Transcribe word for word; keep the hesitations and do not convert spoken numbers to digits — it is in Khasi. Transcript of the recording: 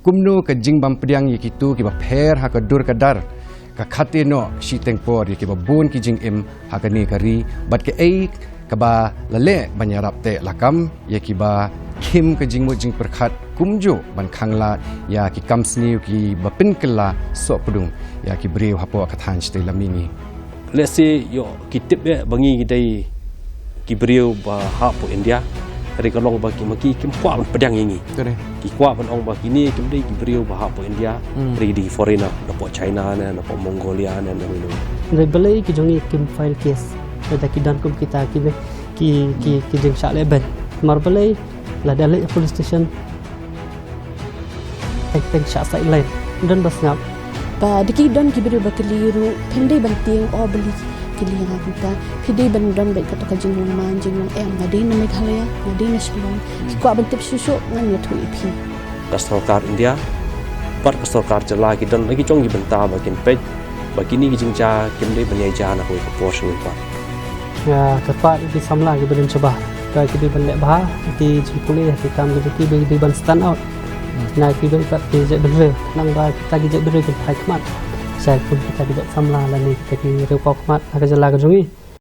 Kumno ka jingbym pdiang ïa kito kiba pher ha ka dur ka dar ka khate noh shiteng por ïa kiba bun ki jingim ha kane ka ri, bad kaei kaba la leh ban ïarap teh lakam ïa kiba khim ka jingmut jingpyrkhat kumjuh ban khanglad ïa ki kam sniew kiba pynkylla sohpdung ïa ki briew hapoh ka thaiñ shatei lam mihngi. Lehse ïoh ki tip eh ba ngi ki dei ki briew ba hap hapoh India. Hynrei ka long ba ki ma ki kim kwah ban pdiang ïa ngi. Ki kwah ban ong ba kine kim dei ki briew ba hap hapoh India. Hynrei ki dei foreigner, napoh China ne, napoh Mongolia ne, ne, ne. Hynrei balei ki jong ngi kim file case? Lada ki don kum kita ki, ki, ki, ki jingshah leh beiñ. Namar balei lada leit police station teng teng shah sideline, don ba sngap. Ba da ki don ki briew ba kylli ruh, phim dei ban tieng, o balei kylli ïa nga kumta, phi dei ban don beit kato ka jinglong man jinglong em, nga dei na Meghalaya, nga dei na Shillong, phi kwah ban tip shuh shuh, ngan ïathuh ïa phi. Ka sorkar India bad ka sorkar jylla ki don la ki jong ki bynta ba kin peit ba kine ki jingjia kim dei ban ïaid na kawei ka por sha kawei pat. Ïa, kyrpad ïa ki samla kiba don shabar ba ki dei ban leh bha ïa ki jingpule, ïa ki kam ki jong ki, ba ki dei ban stand out na ki dei pat ki jaitbynriew, khnang ba kita ki jaitbynriew kin phai khmat sha kum kita ki jait samla lane kita ki riewpawkhmat ha ka jylla ka jong ngi.